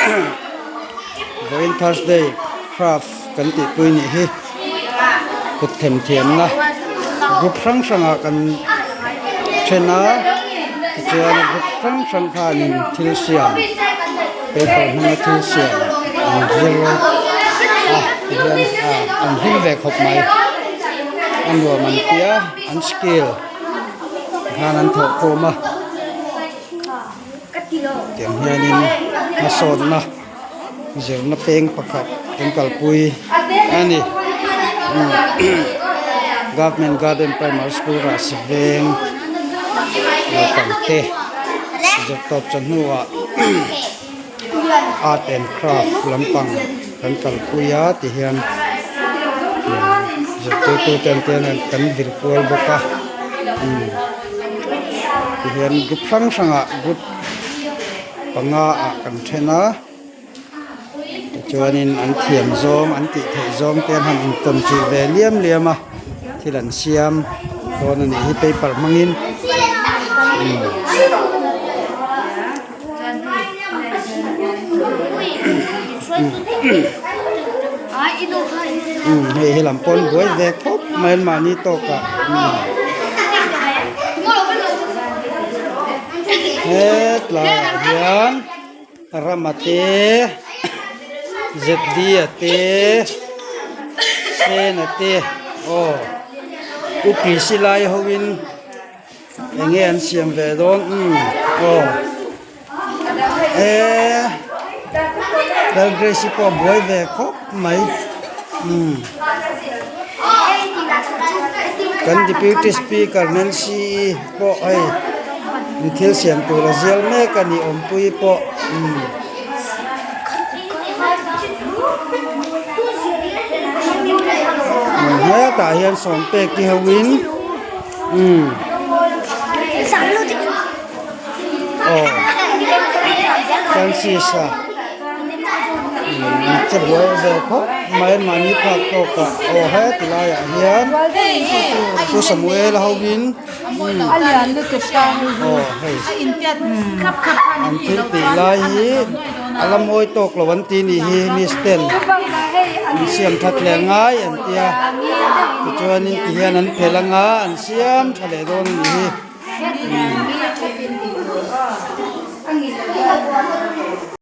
Vawiin Thursday craft kan tihpui nih hi kut themthiamna group hrang hrangah kan then a tichuan group hrang hrang khanin thil siam paper hmanga thil siam an zir a tihian an hlim ve khawp mai a nuam an tia an skill khan an thawh khawm a tiang hianin hmasawnna zirna peng pakhat kan kalpui a ni government garden primary school rahsi veng naupang te zirtawp chawhnuah art and craft lampang kan kalpui a ti hian zirtirtu te an tia kan vir kual bawk a ti hian group hrang hrangah group panga ah kan then a tichuanin an thiam zawng an tih theih zawng te an han intawn chilh ve liam liam a thil an siam dawn a nih hi paper hmangin umm hei helam pawh an buai ve khawp mai an mahni tawkah hetlaiah hian Rama te Z_D a te Sena te aw U_P_C lai ho in eng nge an siam ve dawn umm aw eee Lalgrace-i pawh a buai ve khawp mai umm kan deputy speaker Nancy-i pawh hei an thil siam tur a zial mek a ni awmpui pawh umm. Hetah hian sawmpek te ho in umm aw Francis a umm che buai ve khawp mai mahni phak tawk ah aw heti laiah hian Pu Samuel a ho in aw hei an thil tih lai hi a la mawi tawk lo an ti nih hi miss ten an siam that leh ngai an tia tichuanin tihian an phelh anga an siam tha leh dawn a nih hi.